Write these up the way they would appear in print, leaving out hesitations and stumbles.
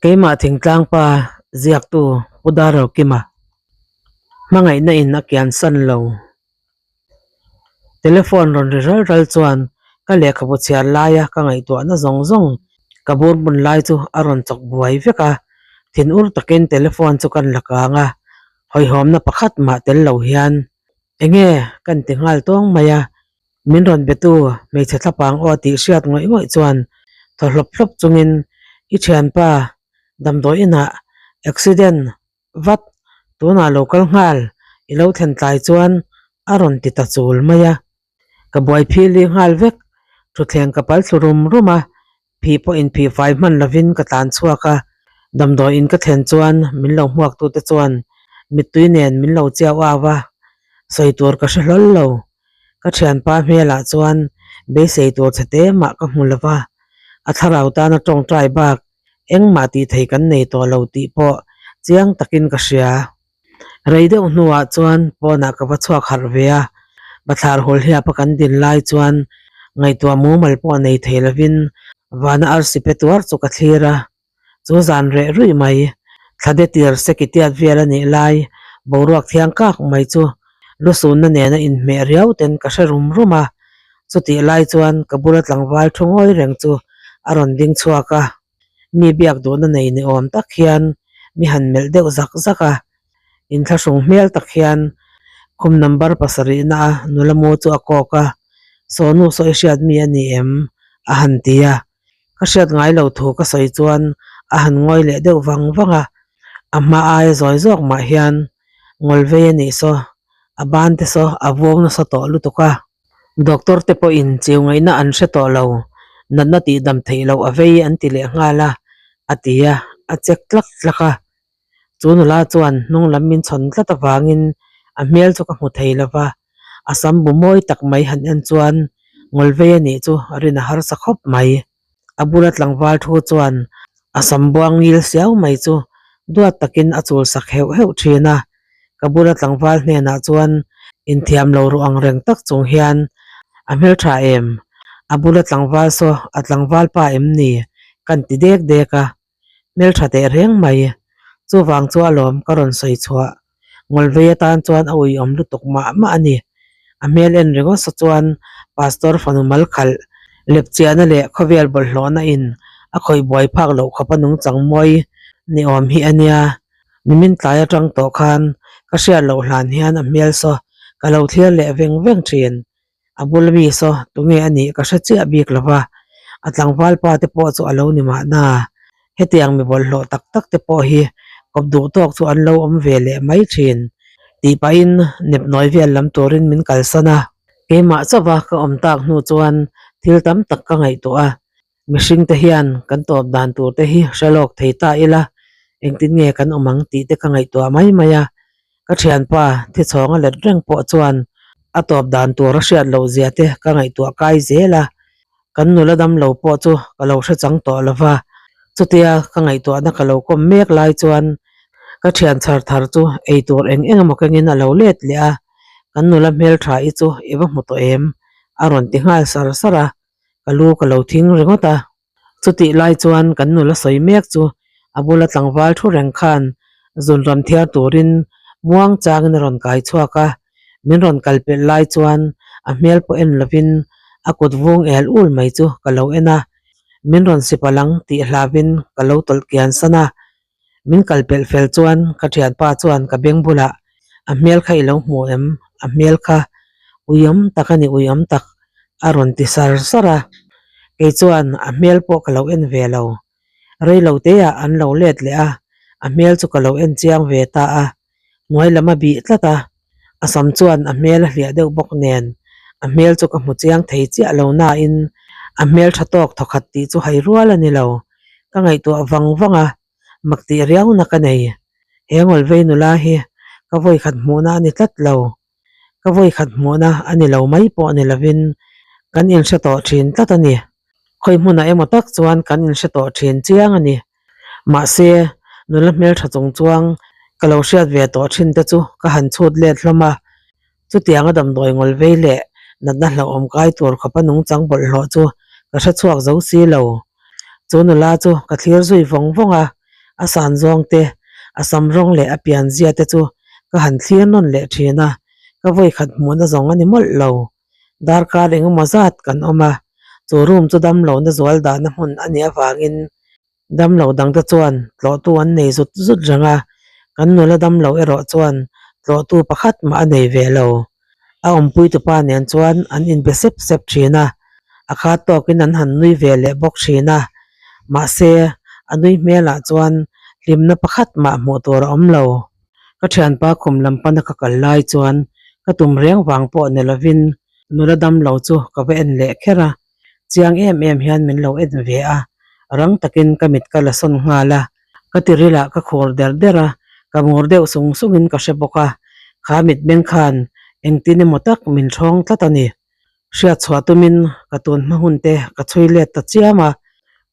Keimah thingtlang pa ziaktu Pu Darrokima hmangaihna in a kian san lo. Telephone rawn ri ral ral chuan ka lehkhabu chhiar laia ka ngaihtuahna zawng zawng ka bur hmun lai chu a rawn chawk buai vek a, thinur takin telephone chu kan la kang a, hawihhawmna pakhat mah tel lo hian enge kan ti nghal tawng mai a. Min rawn betu hmeichhe thlapang aw tih hriat ngawih ngawih chuan thaw hlawp hlawp chungin i thianpa damdawi inah accident vat tunah lo kal nghal i lo thlen tlai chuan a rawn ti ta chul mai a. Ka buai phili nghal vek thutthleng ka pal thlu rum rum a, phih pawh inphih fai hman lovin ka tlan chhuak a, damdawi in ka thlen chuan min lo hmuak tute chuan mittui nen min lo chiau au a, sawi tur ka hre hlawl lo. Ka thianpa hmelah chuan beisei tur che te mah ka hmu lova, a thlarau tana tawngtai bak engmah tih thei kan nei tawh lo tih pawh chiang takin ka hria. Rei deuh hnuah chuan pawnah ka va chhuak harh ve a, bathlar hul hiapa kan din lai chuan ngaihtuah mumal pawh nei thei lovin vana arsi pe tuar chu ka thlir a, chu zan reh ruih mai. Thla de tir seki tiat vel a nih lai boruak thiang kak mai chu lusunna nena inhmeh riau ten ka hre rum rum a, chutih lai chuan ka bula tlangval thu ngawi reng chu a rawn ding chhuak a. Mi biak duhna nei ni awm tak hian mi han melh deuh zak zak a, inthlahrung hmel tak hian khum number pasarihna a nula mu chu a kawk a, Sawnu saw i hriat mi a ni em? a han ti a, ka hriat ngai lo thu ka sawi chuan a han ngawi leh deuh vang vang a, a hma aia zawi zawk mah hian ngawl vei a nih saw, a ban te saw a vuang nasa tawh lutuk a. Doctor te pawhin chiu ngaihna an hre tawh lo, natna tih dam theih loh a vei an ti leh nghal a, a ti a, a chek tlak tlak a. Chu nula chuan hnung lam min chhawn tlat avangin a hmel chu ka hmu thei lo va, a sam bu mawi tak mai han en chuan ngawl vei a nih chu rin a harsa khawp mai. A bula tlangval thu chuan a sam buang ngil siau mai chu duat takin a chul sak heuh heuh thin a, ka bula tlangval hnenah chuan inthiam lo ruh ang reng tak chung hian a hmeltha em? A bula tlangval saw a tlangval pa em ni? Kan ti dek dek a, hmeltha teh reng mai. Chuvang chu alawm ka rawn sawi chhuah. Ngawlvei atan chuan a uiawm lutuk mah mah a ni. A hmel en ringawt sa chuan Pastor fanu mal khalh lepchiahna leh khawvel bawlhhlawhna in a khawih buai phak loh khawpa nungchang mawi ni awm hi a nia. Nimin tlai atang tawh khan ka hriat loh hlan hian a hmel saw ka lo thlir leh veng veng thin. A bul mi saw tunge a nih ka hre chiah bik lo va, a tlangval pa te pawh chu a lo ni mahna. Hetiang mi bawlhhlawh tak tak te pawh hi kawp duh tawk chu an lo awm ve leh mai thin tih pahin nepnawi vel lam turin min kalsan a. Keimah chauha ka awm tak hnu chuan thil tam tak ka ngaihtuah a, Mihring te hian kan tawp dan tur te hi hre lawk thei ta ila, engtin nge kan awm ang tih te ka ngaihtuah mai mai a. Ka thianpa thichhawnga let reng pawh chuan a tawp dan tur a hriat loh zia te ka ngaihtuah kai zel a. Kan nula dam lo pawh chu ka lo hre chang tawh lo va. Chutia ka ngaihtuahna ka lo kawm mek lai chuan ka thian chhar thar chu ei tur eng eng emaw kengin a lo let leh a. Kan nula hmeltha i chu i va hmu tawh em? a rawn ti nghal sar sar a. ka lu ka lo thing ringawt a. Chutih lai chuan kan nula sawi mek chu a bula tlangval thu reng khan zun rawn thiar turin muang changin a rawn kai chhuak a, min rawn kal pelh lai chuan a hmel pawh en lovin a kut vung el ul mai chu ka lo en a, min rawn sip alang tih hlauhin ka lo tawlh kian san a. Min kal pelh fel chuan ka thianpa chuan ka beng bulah a hmel kha i lo hmu em? A hmel kha uiawm tak a ni uiawm tak a rawn ti sar sar a. Kei chuan a hmel pawh ka lo en ve lo. Rei lo teah an lo let leh a, a hmel chu ka lo en chiang ve ta a. Hnuai lam a bih tlat a, a sam chuan a hmel a hliah deuh bawk nen a hmel chu ka hmu chiang thei chiah lo nain a hmel tha tawk thawkhat tih chu hai rual a ni lo. Ka ngaihtuah vang vang a, mak tih riauna ka nei. He ngawlvei nula hi ka vawikhat hmuhna a ni tlat lo. Ka vawikhat hmuhna a ni lo mai pawh ni lovin kan inhre tawh thin tlat a ni. Khawi hmunah emaw tak chuan kan inhre tawh thin chiang a ni. Mahse, nula hmeltha chung chuang ka lo hriat ve tawh thin te chu ka han chhut let hlawm a. Chutianga damdawi ngawl vei leh natna hlauhawm kai tur khawpa nungchang bawlhhlawh chu ka hre chhuak zo si lo. Chu nula chu ka thlir zui vawng vawng a. A san zawng te, a sam rawng leh a pian zia te chu ka han thlir nawn leh thin a, ka vawikhat hmuhna zawng a ni mawlh lo. Darkar engemaw zat kan awm a, chu room chu damlohna zual dahna hmun a nih avangin damlo dangte chuan tlawhtu an nei zut zut reng a, kan nula damlo erawh chuan tlawhtu pakhat mah a nei ve lo. A awmpui tupa nen chuan an inbe sep sep thin a, a khat tawkin an han nui ve leh bawk thin a, mahse a nui hmelah chuan hlimna pakhat mah hmuh tur a awm lo. Ka thianpa khum lam pana ka kal lai chuan ka tum reng vang pawh ni lovin nula damlo chu ka va en leh kher a, chiang em em hian min lo en ve a, rang takin ka mit ka la sawn nghal a, ka tirilah ka khur der der a, ka mur deuh sung sungin ka hre bawk a, kha mitmeng khan engtin emaw tak min thawng tlat a ni. Hriat chhuah tumin ka tun hma hun te ka chhui let ta chiam a,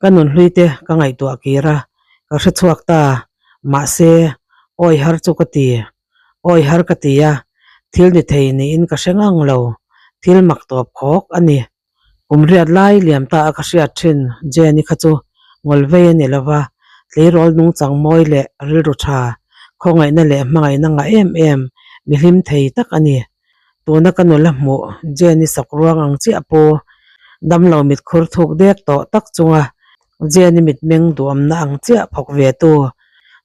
ka nunhlui te ka ngaihtuah kir a, ka hre chhuak ta, mahse awi har chu ka ti, awi har ka ti a, thil ni thei niin ka hre ngang lo, thil mak tawp khawk a ni. Kum riat lai liam ta a ka hriat thin Jenny kha chu ngawlvei a ni lova, tleirawl nungchang mawi leh rilru tha, khawngaihna leh hmangaihna ngah em em, mi hlim thei tak a ni. Tuna ka nula hmuh Jenny sak ruang ang chiah pu damlo mitkhur thuk dek tawh tak chunga Jenny mitmeng duamna ang chiah phawk ve tu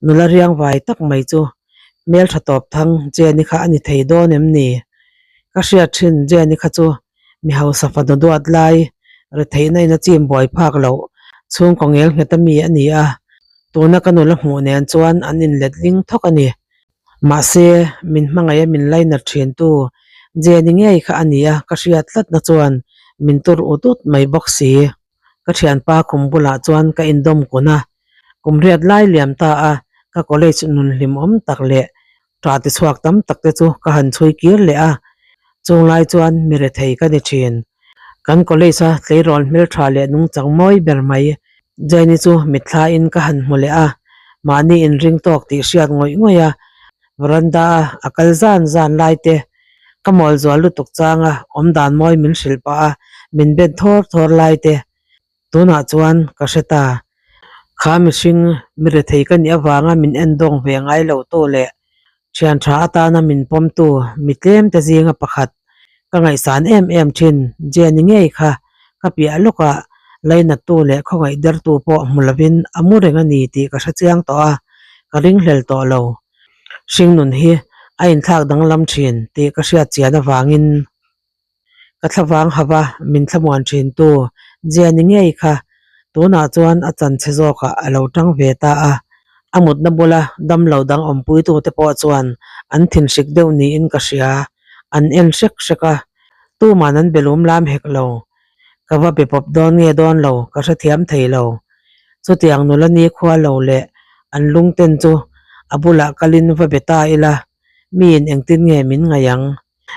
nula riang vai tak mai chu hmeltha tawp thang Jenny kha a ni thei dawn em ni? Ka hriat thin Jenny kha chu mi hausa fanu duat lai retheihna in a chim buai phak loh chhungkaw ngel nghet ami a ni a, tuna ka nula hmuh nen chuan an inletling thawk a ni. Mahse, min hmangaih a min lainat thintu Jenny ngei kha a ni a, ka hriat tlatna chuan min tur ut ut mai bawk si. Ka thianpa khum bulah chuan ka indawm kun a, kum riat lai liam ta a, ka college nun hlimawm tak leh tah tichhuak tam tak te chu ka han chhui kir leh a, chung lai chuan mi rethei ka ni thin. Kan college a tleirawl hmeltha leh nungchang mawi ber mai Jenny chu mitthla in ka han hmu leh a, mahni inring tawk tih hriat ngawih ngawih a, veranda a a kal zan zan lai te ka mawl zual lutuk chang a awmdan mawi min hrilh pah a, min ben thawr thawr lai te tunah chuan ka hre ta. Kha mihring mi rethei ka nih avanga min endawng ve ngai lo tu leh Thian tha atana min pawmtu mi tlem te zinga pakhat ka ngaihsan em em thin Jenny ngei kha ka piah lawkah lainattu leh khawngaih dertu pawh hmu lovin a mu reng a ni tih ka hre chiang tawh a, ka ringhlel tawh lo. Hringnun hi a inthlak danglam thin tih ka hriat chian avangin Ka thlavang hava min thlamuan thintu Jenny ngei kha tunah chuan a chanchhe zawkah a lo tang ve ta a, a mutna bula damlo dang awmpuitute pawh chuan an thinhrik deuh niin ka hria, an en hrek hrek a, tuman an belum lam hek lo, ka va be pawp dawn nge dawn lo ka hrethiam thei lo. Chutiang nula nikhua lo leh an lungten chu a bulah kalin va be ta ila, miin engtin nge min ngaih ang?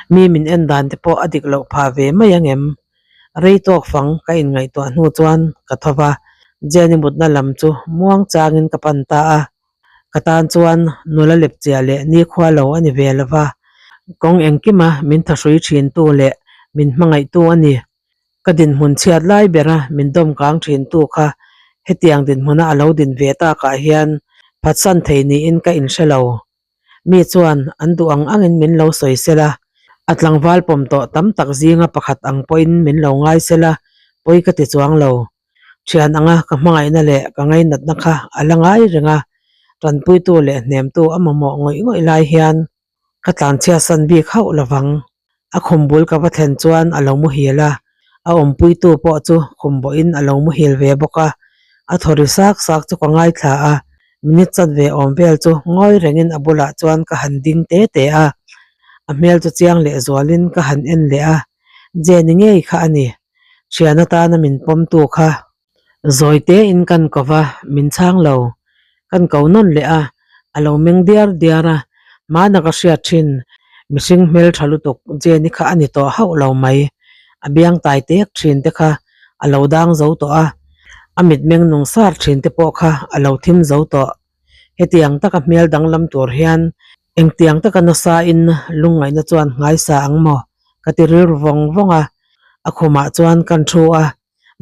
Mi min en dan te pawh a dik loh phah ve mai ang em? Rei tawk fang ka inngaihtuah hnu chuan ka tho va, Jenny mutna lam chu muang changin ka pan ta a. Ka tan chuan nula lepchiah leh nikhua lo a ni ve lo va, kawng engkima min thahrui thintu leh min hmangaihtu a ni. Ka dinhmun chhiat lai bera min dawm kang thintu kha hetiang dinhmuna a lo din ve takah hian phatsan thei niin ka inhre lo. Mi chuan an duh ang angin min lo sawi sela, a tlangval pawm tawh tam tak zinga pakhat ang pawhin min lo ngai sela, pawi ka ti chuang lo. Thian anga ka hmangaihna leh ka ngainatna kha a la ngai reng a, tanpuitu leh hnemtu a mamawh ngawih ngawih lai hian ka tlanchhiatsan bik hauh lovang. A khum bul ka va thlen chuan a lo muhil a, a awmpuitu pawh chu khum bawhin a lo muhil ve bawk a, a thaw ri sak sak chu ka ngaithla a, minute chanve awm vel chu ngawi rengin a bulah chuan ka han ding te te a, a hmel chu chiang leh zualin ka han en leh a, Jenny ngei kha a ni, thian atana min pawmtu kha. Zawi tein kan ko va, min chhang lo. Kan ko nawn leh a, a lo meng diar diar a, hmana ka hriat thin, mihring hmel tha lutuk Jenny kha a ni tawh hauh lo mai. A biang tai tek thin te kha a lo dang zo tawh a, a mitmeng nung sar thin te pawh kha a lo thim zo tawh. Hetiang taka hmel danglam tur hian engtiang taka nasa in lungngaihna chuan nghaisa ang maw? Ka ti rilru vawng vawng a, a khumah chuan kan thu a,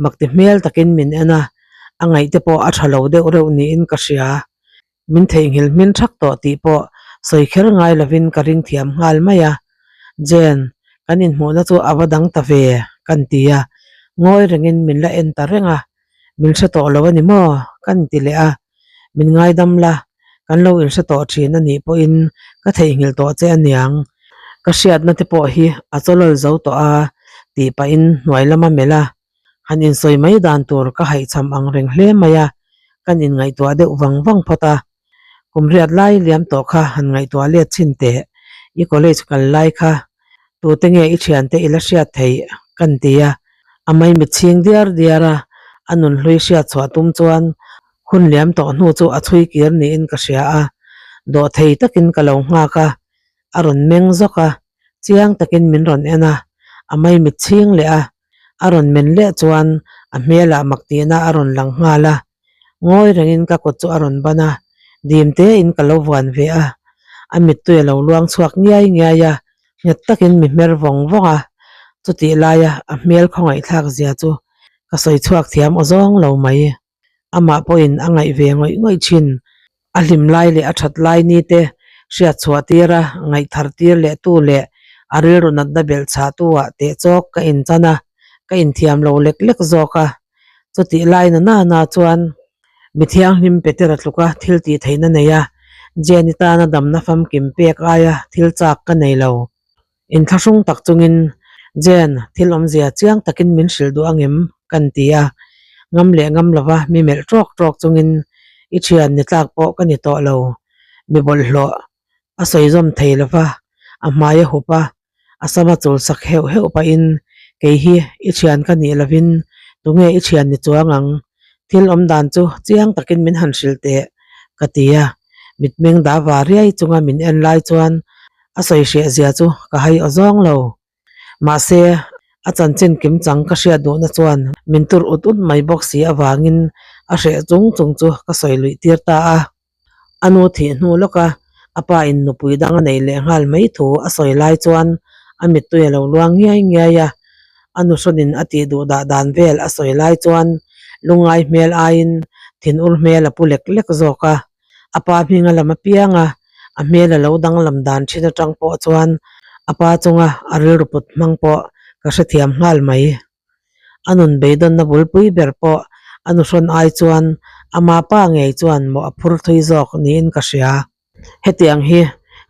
Makti hmel takin min en a, a ngaih te pawh a tha lo deuh reuh niin ka hria. Min theihnghilh hmin thak tawh tih pawh sawi kher ngai lovin ka ring thiam nghal mai a. Jen, kan inhmuhna chu a va dang ta ve, kan ti a. Ngawi rengin min la en ta reng a. Min hre tawh lo a ni maw? Kan ti leh a. Min ngaidam la, kan lo inhre tawh thin a nih pawhin ka theihnghilh tawh che aniang. Ka hriatna te pawh hi a chawlawl zo tawh a, tih pahin hnuai lama melh a. Han insawi mai dan tur ka haihchham ang reng hle mai a, kan inngaihtuah deuh vang vang phawt a. Kum riat lai liam tawh kha han ngaihtuah let chhin teh, i college kal lai kha tute nge i thiante i la hriat theih kan ti a, a maimit chhing diar diar a, a nunhlui hriat chhuah tum chuan hun liam tawh hnu chu a chhui kir niin ka hria a, dawhthei takin ka lo nghak a, a rawn meng zawk a, chiang takin min rawn en a, a maimit chhing leh a, a rawn men leh chuan a hmelah mak tihna a rawn lang nghal a, ngawi rengin ka kut chu a rawn ban a, dim tein ka lo vuan ve a, a mittui a lo luang chhuak ngiai ngiai a, nghet takin mi hmer vawng vawng a, chutih laia a hmel khawngaihthlak zia chu ka sawi chhuak thiam aw zawng lo mai. Amah pawhin a ngaih ve ngawih ngawih thin. A hlim lai leh a that lai ni te hriat chhuah tir a, ngaih thar tir leh tu leh a rilru natna belh chhah tu ah teh chawk ka inchan a, ka inthiam lo lek lek zawk a. Chutih lai na na na chuan mi thianghlim Petera tluka thil tih theihna nei a, Jenny tana damna famkim pek aia thil chak ka nei lo. Inthlahrung tak chungin, Jen, thil awmzia chiang takin min hrilh duh angem? kan ti a. Ngam leh ngam lova mi melh trawk trawk chungin, I thian ni tlak pawh ka ni tawh lo, mi bawlhhlawh a sawi zawm thei lova, a hmai a hup a, a sama chul sak heuh heuh pahin, Kei hi i thian ka nih lovin tunge i thian ni chuang ang? Thil awm dan chu chiang takin min han hrilh teh, ka ti a. Mitmeng dah va riai chunga min en lai chuan a sawi hreh zia chu ka hai aw zawng lo. Mahse, a chanchin kim chang ka hriat duhna chuan min tur ut ut mai bawk si avangin a hreh chung chung chu ka sawi luih tir ta a. A nu thih hnu lawka a pa in nupui dang a neih leh nghal mai thu a sawi lai chuan a mittui a lo luang ngiai ngiai a. A nuhrawnin a tih duh dah dan vel a sawi lai chuan lungngai hmel aiin thinur hmel a pu lek lek zawk a. A pa hming a lam apiang a, a hmel a lo danglam dan thin atang pawh chuan a pa chunga a rilru put hmang pawh ka hrethiam nghal mai. A nun beidawnna bulpui ber pawh a nuhrawn ai chuan ama pa ngei chuan mawh a phur thui zawk niin ka hria. Hetiang hi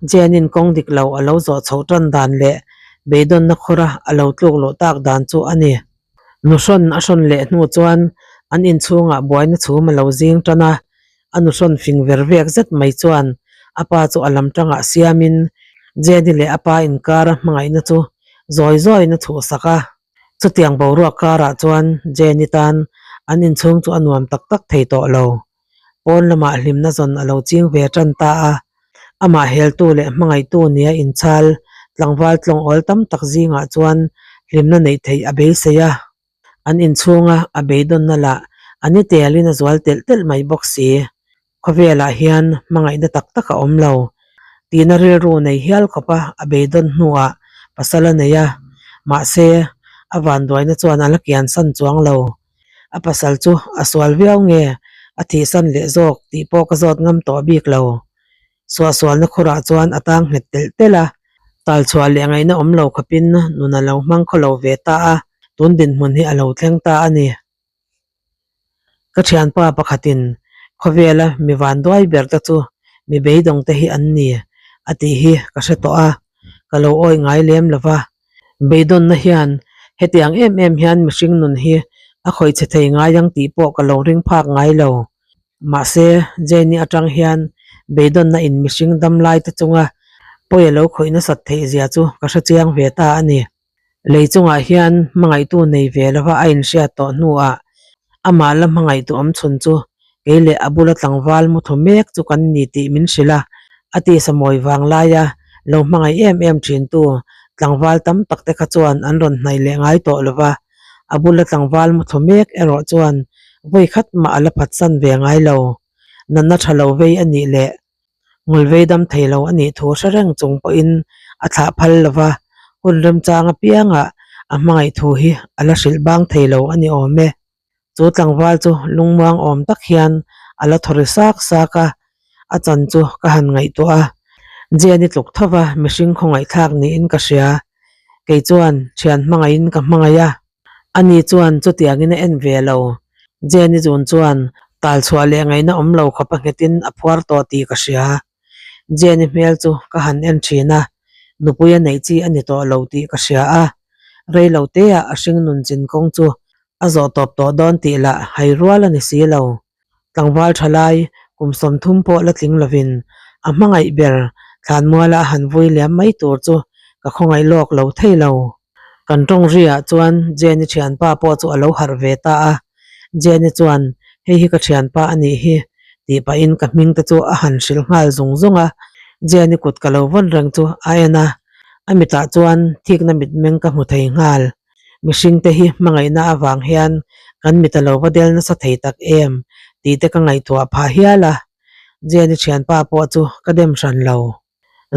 Jane-in kawng dik lo a lo zawh chhoh tan dan leh beidawnna khawra a lo tluk luh tak dan chu a ni. Nuhrawn a hrawn leh hnu chuan an inchhungah buaina chhum a lo zing tan a, a nuhrawn fing ver vek zet mai chuan a pa chu a lam tangah siamin Jane-i leh a pa inkara hmangaihna chu zawi zawiin a chhuhsak a. Chutiang boruak karah chuan Jane-i tan an inchhung chu a nuam tak tak thei tawh lo. Pawn lamah hlimna zawn a lo ching ve tan ta a, amah heltu leh hmangaihtu nia inchhal tlangval tlawngawl tam tak zingah chuan hlimna neih theih a beisei a. An inchhunga a beidawnna lah a ni telin a zual telh telh mai bawk si. Khawvelah hian hmangaihna tak tak a awm lo. Tihna rilru nei hial khawpa a beidawn hnuah pasal a nei a, mahse a vanduaina chuan a la kiansan chuang lo. A pasal chu a sual viau nge a thihsan leh zawk tih pawh ka zawt ngam tawh bik lo. Suahsualna khurah chuan a tang nghet telh telh a, talchhuah leh ngaihna awm lo khawpin nun a lo hmang khaw lo ve ta a, tun dinhmun hi a lo thleng ta a ni. Ka thianpa pakhatin khawvela mi vanduai ber te chu mi beidawng te hi an ni a tih hi ka hre tawh a, ka lo awi ngai lem lo va. Beidawnna hian hetiang em em hian mihring nun hi a khawih chhe thei ngai ang tih pawh ka lo ring phak ngai lo. Mahse, Jenny atang hian beidawnna in mihring dam lai te chunga pawi a lo khawih nasat theih zia chu ka hrechiang ve ta a ni. Lei chungah hian hmangaihtu nei ve lova a inhriat tawh hnuah amah la hmangaihtu awm chhun chu kei leh a bula tlangval muthu mek chu kan ni tih min hrilh a, a tisa mawi vang laia lo hmangaih em em thintu tlangval tam tak te kha chuan an rawn hnaih leh ngai tawh lova, a bula tlangval muthu mek erawh chuan vawi khat mah a la phatsan ve ngai lo. Natna tha lo vei a nih leh Ngulvei dam thei lo a nih thu hre reng chung pawhin a thlah phal lo va, hun remchang apiangah a hmangaih thu hi a la hrilh bang thei lo a ni awm e. Chu tlangval chu lungmuang awm tak hian a la thaw ri sak sak a. A chan chu ka han ngaihtuah a, Jane-i tluk tho va mihring khawngaihthlak niin ka hria. Kei chuan thian hmangaihin ka hmangaih a, ani chuan chutiangin a en ve lo. Jane-i zun chuan tal chhuah leh ngaihna awm lo khawp a nghetin a phuar tawh tih ka hria. Jane-i hmel chu ka han en thin a, nupui a neih chi a ni tawh lo tih ka hria a, rei lo teah a hring nun chin kawng chu a zawh tawp tawh dawn tih lah hai rual a ni si lo. Tlangval tha lai kum 30 pawh la tling lovin a hmangaih ber thlanmuala a han vui liam mai tur chu ka khawngaih lawk lo thei lo. Kan tawng riah chuan Jane-i thianpa pawh chu a lo harh ve ta a, Jane-i chuan hei hi ka thianpa a nih hi tih pahin ka hming te chu a han hrilh nghal zung zung a, Jane-i kut ka lo vawn reng chu a en a, a mitah chuan thikna mitmeng ka hmu thei nghal. Mihring te hi hmangaihna avang hian kan mit a lo va del nasa thei tak em tih te ka ngaihtuah phah hial a, Jane-i thianpa pawh chu ka dem hran lo.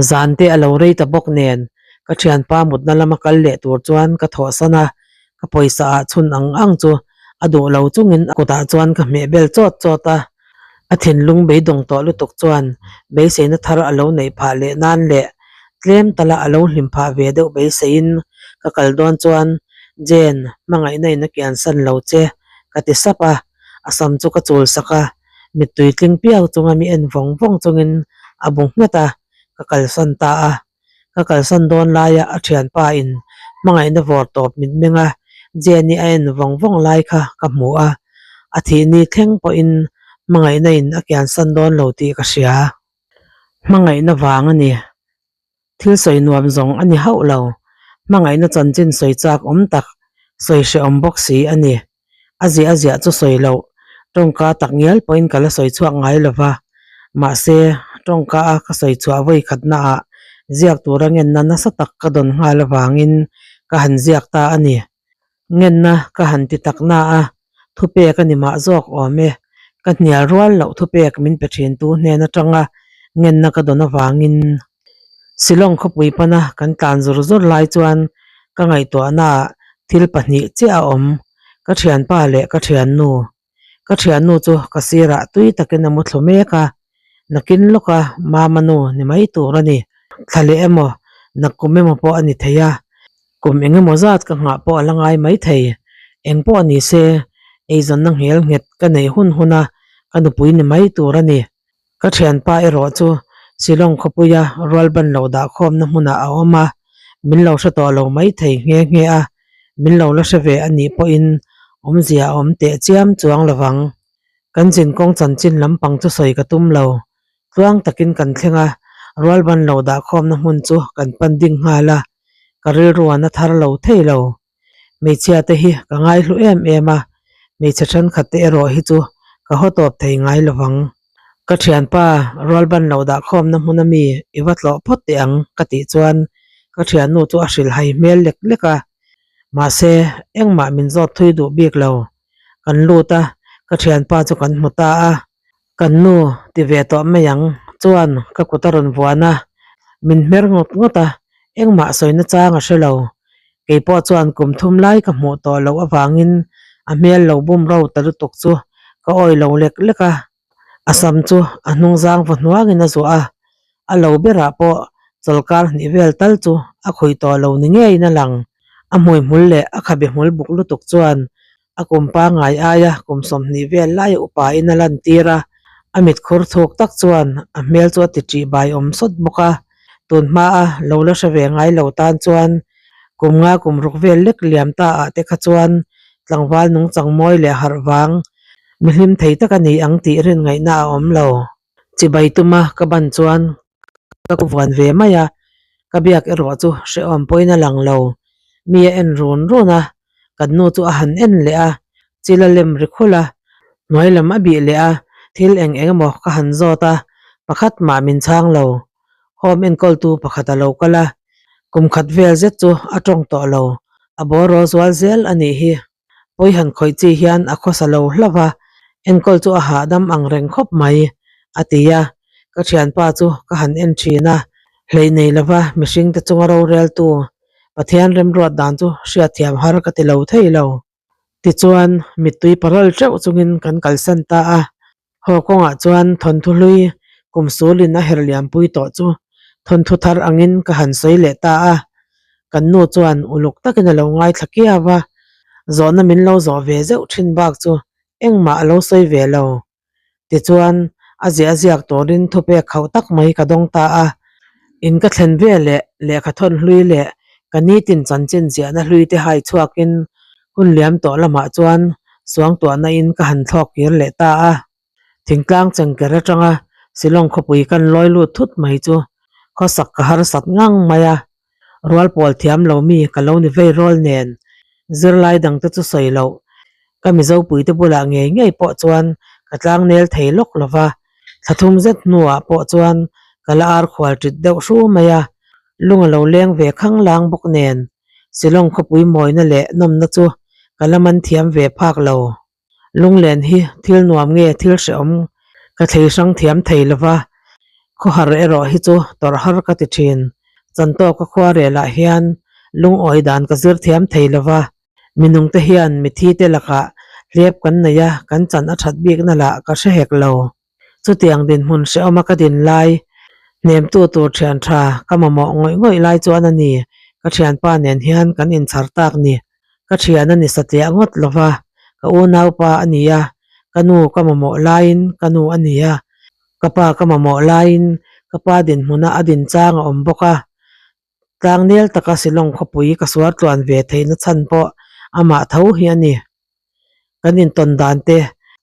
Zan te a lo rei ta bawk nen ka thianpa mutna lama kal leh tur chuan ka thawhsan a, ka pawisa ah chhun ang ang chu a duh lo chungin a kutah chuan ka hmeh bel chawt chawt a, a thinlung beidawng tawh lutuk chuan beiseina thar a lo neih phah leh nan leh tlem tala a lo hlim phah ve deuh beiseiin ka kal dawn chuan Jane, hmangaihna in a kiansan lo che ka ti sap a, a sam chu ka chul sak a. Mittui tling piau chunga mi en vawng vawng chungin a bu nghet a, ka kalsan ta a. Ka kalsan dawn laia a thianpa in hmangaihna vawr tawp mitmeng a Jenny a en vawng vawng lai kha ka hmu a, a thih ni thleng pawhin hmangaihna in a kiansan dawn lo tih ka hria. Hmangaihna vang a ni. Thil sawi nuam zawng a ni hauh lo. Hmangaihna chanchin sawi chak awm tak, sawi hrehawm bawk si a ni. A ziah a ziah chu sawi loh, tawngka tak ngial pawhin ka la sawi chhuak ngai lo va. Mahse, tawngka a ka sawi chhuah vawi khatnaah ziak tura ngenna nasa tak ka dawn nghal avangin ka han ziak ta a ni. Ngenna ka han ti tak na a, thupek a ni mah zawk awm e. Ka hnial rual loh thupek min pe thintu hnen atanga ngenna ka dawn avangin Shillong khawpui pana kan tlan zur zur lai chuan ka ngaihtuahnaah thil pahnih chiah a awm, ka thianpa leh ka thiannu. Ka thiannu chu ka sirah tui takin a mu thlu mek a, nakin lawka mama nu ni mai tur a ni. Thla leh emaw, nakkum emaw pawh a ni thei a, kum eng emaw zat ka nghah pawh a la ngai mai thei. Eng pawh ni se, eizawnna nghel nghet ka neih hun huna ka nupui ni mai tur a ni. Ka thianpa erawh chu Shillong khawpuia rualban lo dahkhawmna hmunah a awm a, min lo hre tawh lo mai thei nghe nghe a, min lo la hre ve a nih pawhin awmzia a awm teh chiam chuang lo vang. Kan zinkawng chanchin lampang chu sawi ka tum lo. Tluang takin kan thleng a, rualban lo dahkhawmna hmun chu kan pan ding nghal a, ka rilruan a thar lo thei lo. Hmeichhia te hi ka ngaihlu em em a, hmeichhe thenkhat te erawh hi chu ka haw tawp thei ngai lo vang. Ka thianpa rualban lo dah khawmna hmun ami i va tlawh phawt teh ang ka tih chuan ka thiannu chu a hrilhhai hmel lek lek a, mahse engmah min zawt thui duh bik lo. Kan lut a, ka thianpa chu kan hmu ta a. Kan nu ti ve tawh mai ang chuan ka kut a rawn vuan a, min hmer ngawt ngawt a, engmah sawina chang a hre lo. Kei pawh chuan kum thum lai ka hmuh tawh loh avangin a hmel lo bum ro ta lutuk chu ka awi lo lek lek a, a sam chu a hnung zang va hnuangin a zuah a, a lo berah pawh chawlkar hnih vel tal chu a khawih tawh lo ni ngeiin a lang. A hmuihmul leh a khabe hmul buk lutuk chuan A kum pangngai aia kum 20 vel laia upain a lantir a, a mitkhur thuk tak chuan a hmel chu a ti ṭih bai awm sawt bawk a. Tun hmaa lo la hre ve ngai lo tan chuan kum nga kum ruk vel lek liam ta ah te kha chuan tlangval nungchang mawi leh harh vang mi hlim thei tak a ni ang tih rin ngaihna a awm lo. Chibai tuma ka ban chuan ka vuan ve mai a, ka biak erawh chu hrehawm pawhin a lang lo. Mi a en run run a, kan nu chu a han en leh a, chil a lem ri khulh a, hnuai lam a bih leh a, thil eng eng emaw ka han zawt a, pakhat mah min chhang lo. Home enkawltu pakhat a lo kal a, kum khat vel zet chu a tawng tawh lo, a bawraw zual zel a nih hi. Pawi han khawih chi hian a khawsa lo hlauh a, enkawl chu a hahdam ang reng khawp mai, a ti a. Ka thianpa chu ka han en thin a, hleih nei lova mihring te chunga roreltu Pathian remruat dan chu hriatthiam har ka ti lo thei lo. Tichuan, mittui paral teuh chungin kan kalsan ta a. Haw kawngah chuan thawnthu hlui Kum sulin a her liampui tawh chu thawnthu thar angin ka han sawi leh ta a. Kan nu chuan uluk takin a lo ngaithla kiau a, zawhna min lo zawh ve zeuh thin bak chu engmah a lo sawi ve lo. Tichuan, a ziah ziak turin thupek khauh tak mai ka dawng ta a. In ka thlen ve leh lehkha thawn hlui leh ka nitin chanchin ziahna hlui te hai chhuakin hun liam tawh lamah chuan suangtuahna in ka han thlawk kir leh ta a. Thingtlang chengker atanga Shillong khawpui kan lawi lut thut mai chu khawsak ka harsat ngang mai a, rual pawl thiam lo mi ka lo ni vei rawl nen zirlai dangte chu sawi loh ka Mizopuite bulah ngei ngei pawh chuan ka tlangnel thei lawk lo va, thla thum zet hnuah pawh chuan ka la ar khual ṭit deuh hru mai a, lung a lo leng ve khanglang bawk nen Shillong khawpui mawina leh nawmna chu ka la man thiam ve phak lo. Lunglen hi thil nuam nge thil hrehawm ka thlei hrang thiam thei lova, khawhar erawh hi chu tawrh har ka ti thin. Chantawka khua relah hian lungawi dan ka zir thiam thei lova, minungte hian mithi te lakah hlep kan nei a, kan chan a that bikna lah ka hre hek lo. Chutiang dinhmun hrehawma ka din lai, hnemtu tur thian tha ka mamawh ngawih ngawih lai chuan a ni, ka thianpa nen hian kan inchhar tak ni. Ka thian a ni satliah ngawt lo va, ka unaupa a ni a, ka nu ka mamawh laiin ka nu a ni a, ka pa ka mamawh laiin ka pa dinhmuna a din chang a awm bawk a. Tlangnel taka Shillong khawpui ka suar tluan ve theihna chhan pawh amah tho hi a ni. Kan intawn dan te,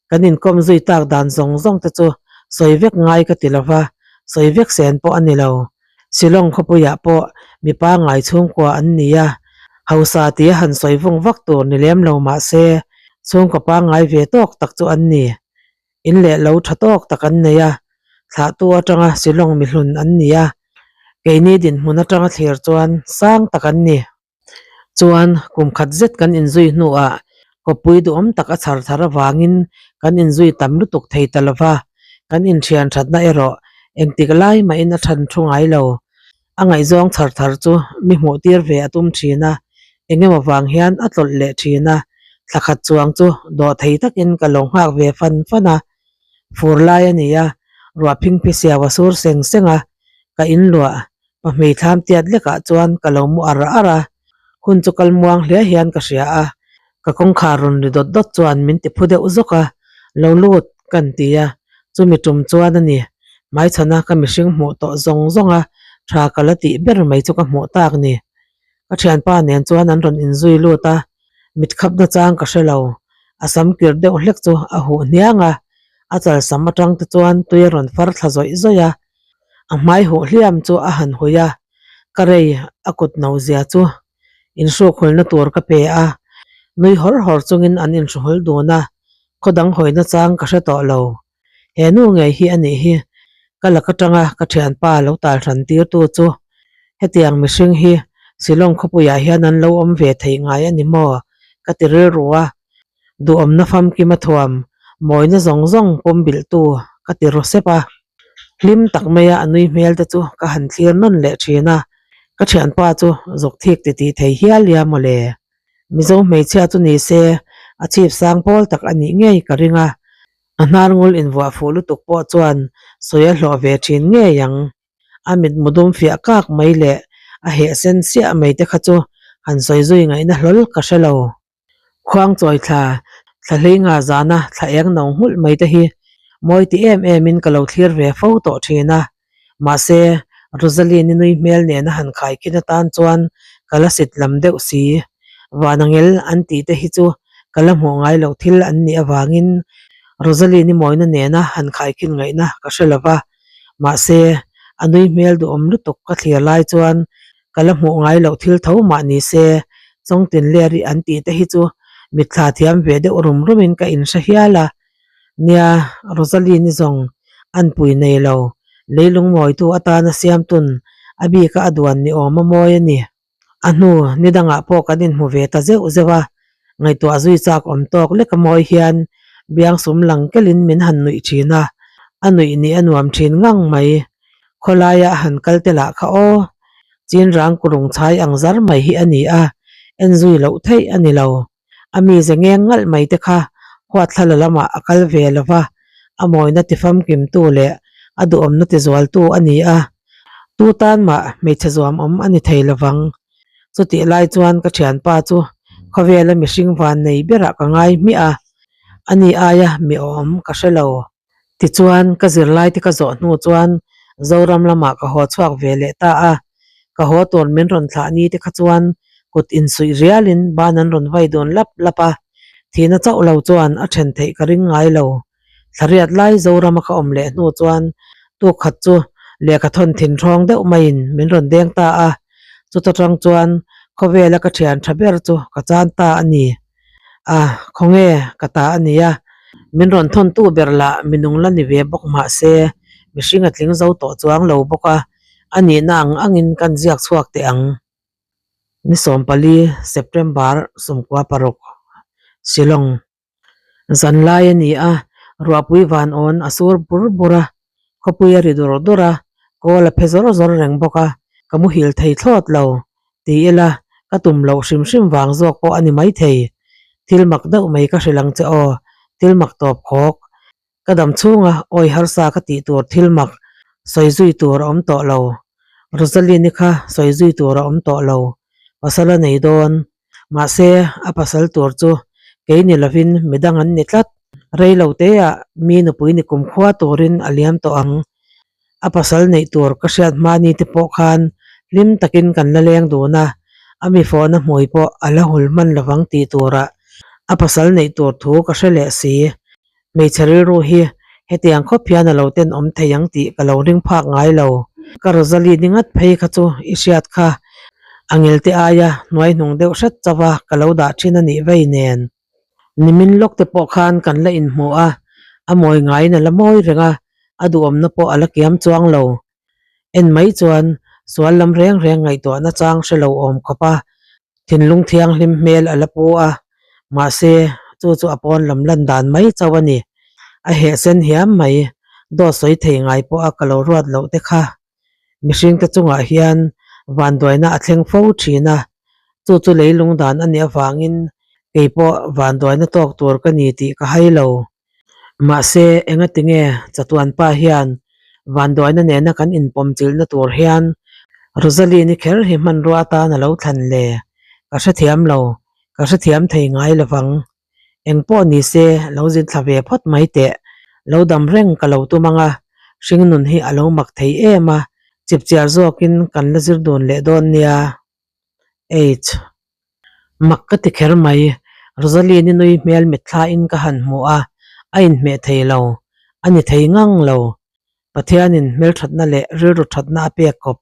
kan inkawm zui tak dan zawng zawng te chu sawi vek ngai ka ti lo va, sawi vek sen pawh a ni lo. Shillong khawpuiah pawh mipa ngai chhungkua an ni a, hausa tia han sawi vung vak tur ni lem lo mah se, chhungkaw pangngai ve tawk tak chu an ni. In leh lo tha tawk tak an nei a, thlahtu atanga Shillong mihlun an ni a, keini dinhmun atanga thlir chuan sang tak an ni. Chuan kum khat zet kan inzui hnuah kawppui duhawm tak a chhar thar avangin kan inzui tam lutuk thei ta lo va, kan inthian thatna erawh engtik lai mahin a than thu ngai lo. A ngaihzawng chhar thar chu mi hmuh tir ve a tum thin a, eng emaw vang hian a tlawlh leh thin a, thla khat chuang chu dawh thei takin ka lo nghak ve fan fan a. Fur lai a ni a, ruah phingphi siau a sur seng seng a, ka inluah Pahmei thlam tiat lekah chuan ka lo mu ar ar a, hun chu kal muang hle hian ka hria a, ka kawngkhar rawn ri dawt dawt chuan min ti phu deuh zawk a, lo lut kan ti a, chumi tum chuan a ni, hmaichhana ka mihring hmuh tawh zawng zawng a, tha ka la tih ber mai chu ka hmuh tak ni. Ka thianpa nen chuan an rawn inzui lut a, mit khapna chang ka hre lo, a sam kir deuh hlek chu a huh hniang a, a chalsam atang te chuan tui a rawn far thla zawih zawih a, A hmai huh hliam chu a han hui a, ka rei a kut no zia chu inhrukhulna tur ka pe a, nui hawr hawr chungin an inhruhul dun a, khaw dang hawina chang ka hre tawh lo. He nu ngei hi a nih hi ka lak atanga ka thianpa lo tal hran tirtu chu. Hetiang mihring hi Shillong khawpuiah hian an lo awm ve thei ngai a ni maw? ka ti rilru a, duhawmna famkima thuam mawina zawng zawng pumbilhtu ka ti ru sep a. Hlim tak maia a nui hmel te chu ka han thlir nawn leh thin a, ka thianpa chu zuk thik ti tih thei hial ia mawle. Mizo hmeichhia chu ni se a chhip sang pawl tak a nih ngei ka ring a, a hnar ngul invuah fuh lutuk pawh chuan sawi a hlawh ve thin ngei ang. A mitmu dum fiah kak mai leh a heh sen siah mai te kha chu han sawi zui ngaihna hlawl ka hre lo. Khuang chawi thla, thla hlei nga zana thla eng no nghulh mai te hi mawi ti em em in ka lo thlir ve fo tawh thin a. Mahse, Rosaline-i nui hmel nena han khai khin atan chuan ka la sit lam deuh si. Vanangel an tih te hi chu ka la hmuh ngai loh thil an nih avangin Rosaline-i mawina nena han khai khin ngaihna ka hre lo va. Mahse, a nui hmel duhawm lutuk ka thlir lai chuan Ka la hmuh ngai loh thil tho mah ni se, Chawngtin Leri an tih te hi chu mitthla thiam ve deuh rum rumin ka inhre hial a. Nia, Rosaline-i zawng an pui nei lo, leilung mawitu atana siamtun a bika a duan ni awm a mawi a ni. A hnu ni dangah pawh kan inhmu ve ta zeuh zeuh a, ngaihtuah zui chak awm tawk lek a mawi hian biangsum lang kelin min han nuih thin a, a nuih nih a nuam thin ngang mai. Khawlaia a han kal te lah kha aw, chin rang kurung chhai ang zar mai hi a ni a, en zui loh theih a ni lo. A mize ngeng ngalh mai te kha huathlala lamah a kal ve lo va, a mawina tifamkimtu leh A duhawmna tizualtu a ni a, tu tan mah hmeichhe zuamawm a ni thei lovang. Chutih lai chuan ka thianpa chu khawvela mihring van nei berah ka ngai hmiah a, ani aia mi awm ka hre lo. Tichuan ka zirlai te ka zawh hnu chuan Zoram lamah ka haw chhuak ve leh ta a, ka haw tur min rawn thlah ni te kha chuan kut insuih rialin ban an rawn vai dun lap lap a, thihna chauh lo chuan a then theih ka ring ngai lo. Thlariat lai Zorama ka awm leh hnu chuan tuk khat chu lehkha thawn thin hrawng deuh maiin min rawn deng ta a, chuta tang chuan khawvela ka thian tha ber chu ka chan ta a ni. A, khawnge ka ta a nia, min rawn thawn tu ber lah minung la ni ve bawk mah se mihring a tling zo tawh chuang lo bawk a, a nihna ang angin kan ziak chhuak teh ang. Ni 14 September 16 Shillong. Zanlai a ni a, ruahpui van awn a sur bur bur a, khawpui a ri dur dur a, kawl a phe zawr zawr reng bawk a, ka muhil thei thlawt lo ti ila ka tum loh hrim hrim vang zawk pawh a ni maithei. Thil mak deuh mai ka hrilh ang che aw, thil mak tawp khawk. Ka dam chhunga awi harsa ka tih tur thil mak sawi zui tur a awm tawh lo. Rosaline-i kha sawi zui tur a awm tawh lo. Pasal a nei dawn. Mahse, a pasal tur chu kei ni lovin midang an ni tlat. Rei lo teah mi nupui ni kumkhua turin a liam tawh ang. A pasal neih tur ka hriat hmani te pawh khan hlim takin kan la leng dun a, a mi fawhna hmui pawh a la hul hman lovang tih turah a pasal neih tur thu ka hre leh si. Hmeichhe rilru hi hetiang khawp hian a lo tenawm thei ang tih ka lo ring phak ngai lo. Ka Rosalie ni ngat phei kha chu i hriat kha a ngelte aia hnuai hnung deuh hret chauh a ka lo dah thin a nih vei nen. Nimin lawk te pawh khan kan la inhmu a, a mawi ngaiin a la mawi reng a, a duhawmna pawh a la kiam chuang lo. En mai chuan sual lam reng reng ngaihtuahna chang hre lo awm khawp a, thinlung thianghlim hmel a la pu a, mahse chu chu a pawn lam lan dan mai chauh a ni. A heh sen hiam mai, dawt sawi thei ngai pawh a ka lo ruat loh te kha. Mihringte chungah hian vanduaina a thleng fo thin a, chu chu leilung dan a nih avangin kei pawh vanduaina tawk tur ka ni tih ka hai lo. Mahse, engatinge chatuanpa hian vanduaina nena kan inpawmchilhna tur hian Rosaline-i kher hi hmanrua atan a lo thlan le? Ka hrethiam lo, ka hrethiam thei ngai lovang. Eng pawh ni se, lo zin thla ve phawt mai teh. Lo dam reng ka lo tum ang a, hringnun hi a lo mak thei em a, chipchiar zawkin kan la zir dun leh dawn nia. H. Mak ka ti kher mai, Rosaline-i nui hmel mitthlain ka han hmu a, a inhmeh thei lo, a ni thei ngang lo. Pathianin hmelthatna leh rilru thatna a pek kawp.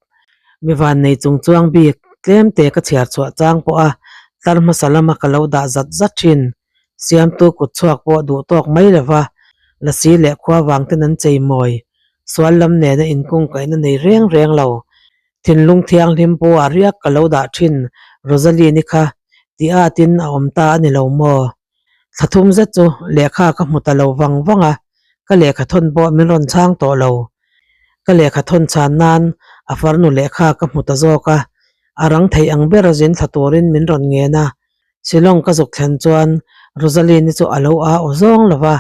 Mi vannei chung chuang bik tlemte ka chhiar chhuah chang pawh a tlar hmasa lama ka lo dah zat zat thin. Siamtu kut chhuak pawh duh tawk mai lova lasi leh khua vang ten an chei mawi. Sual lam nena inkungkaihna nei reng reng lo. Thinlung thianghlim pawh a riak ka lo dah thin Rosaline-i kha ti atin a awm ta a ni lo maw? Thla thum zet chu lehkha ka hmu ta lo vang vang a, ka lehkha thawn pawh min rawn chhang tawh lo. Ka lehkha thawn chhan nan a farnu lehkha ka hmu ta zawk a, a rang theih ang bera zin thla turin min rawn ngen a. Shillong ka zuk thlen chuan Rosaline-i chu a lo a aw zawng lo va,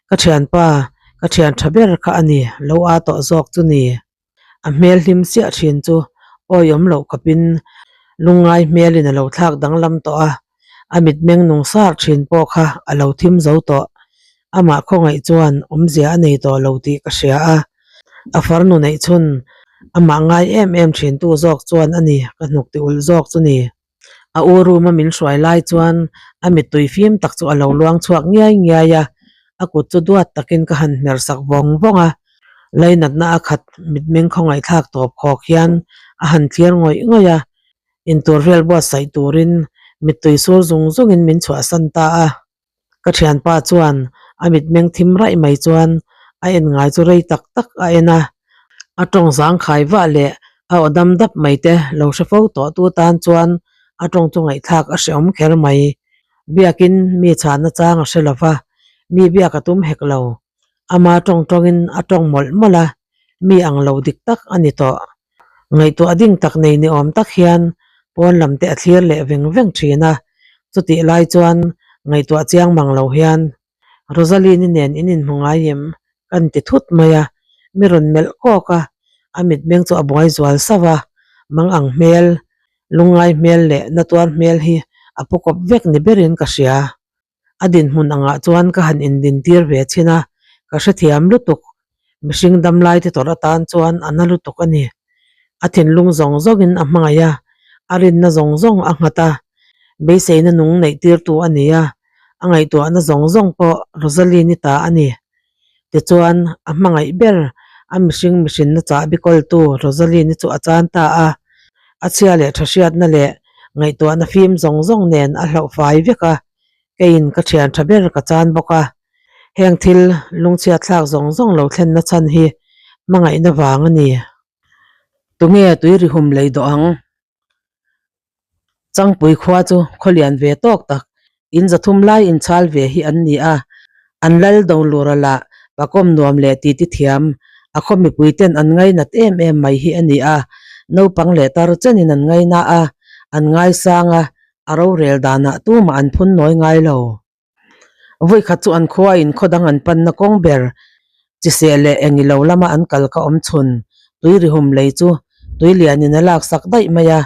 ka thianpa, ka thian tha ber kha a ni, lo a tawh zawk chu ni. A hmel hlim chiah thin chu awiawm loh khawpin lungngai hmelin a lo thlak danglam tawh a, a mitmeng nung sar thin pawh kha a lo thim zo tawh. Amah khawngaih chuan awmzia a nei tawh lo tih ka hria a, a farnu neih chhun amah ngai em em thintu zawk chuan a ni ka hnuk ti ulh zawk chu ni. A u room a min hruai lai chuan a mittui fim tak chu a lo luang chhuak ngiai ngiai a, a kut chu duat takin ka han hmer sak vawng vawng a. Lainatna a khat mitmeng khawngaihthlak tawp khawk hian a han thlir ngawih ngawih a, intur vel buatsaih turin mittui sur zung zungin min chhuahsan ta a. Ka thianpa chuan a mitmeng thim raih mai chuan a en ngai chu rei tak tak a en a, a tawng zangkhai vah leh a aw dam dap mai te lo hre fo tawh tu tan chuan a tawng chu ngaihthlak a hrehawm kher mai. Biakin mi chhanna chang a hre lo va, mi biak a tum hek lo. Ama tawng tawngin a tawng mawlh mawlh a, mi ang lo dik tak a ni tawh. Ngaihtuah ding tak nei ni awm tak hian pawn lam te a thlir leh veng veng thin a, chutih lai chuan ngaihtuah chiang mang lo hian Rosaline-i nen in inhmu ngai em? Kan ti thut mai a. Mi rawn melh kawk a, a mitmeng chu a buai zual sauh a, mang ang hmel, lungngai hmel leh natuar hmel hi a pu kawp vek ni berin ka hria. A dinhmun angah chuan ka han indintir ve chhin a, ka hrethiam lutuk. Mihring damlai te tawrh atan chuan a na lutuk a ni. A thinlung zawng zawngin a hmangaih a, a rinna zawng zawng a nghat a, beiseina nung neih tirtu a ni a, a ngaihtuahna zawng zawng pawh Rosaline-i ta a ni. Tichuan, a hmangaih ber a mihring mihrinna chahbi kawltu Rosaline-i chu a chan ta a, a chhia leh tha hriatna leh ngaihtuahna fim zawng zawng nen a hlauh fai vek a, keiin ka thian tha ber ka chan bawk a. Heng thil lungchhiat thlak zawng zawng lo thlenna chhan hi hmangaihna vang a ni. Tunge tui ri hum lei dawh ang? Changpui khua chu khaw lian ve tawk tak, in zathum lai inchhal ve hi an ni a. An lal Dolura lah pakawm nuam leh titi thiam, a khaw mipui ten an ngainat em em mai hi a ni a. Naupang leh tar chenin an ngaina a, an ngaisang a, a rorel danah tumah an phun nawi ngai lo. Vawikhat chu an khua in khaw dang an panna kawng ber chiseh leh eng ilo lama an kal ka awm chhun tui rihum lei chu tui lian in a lak sak daih mai a,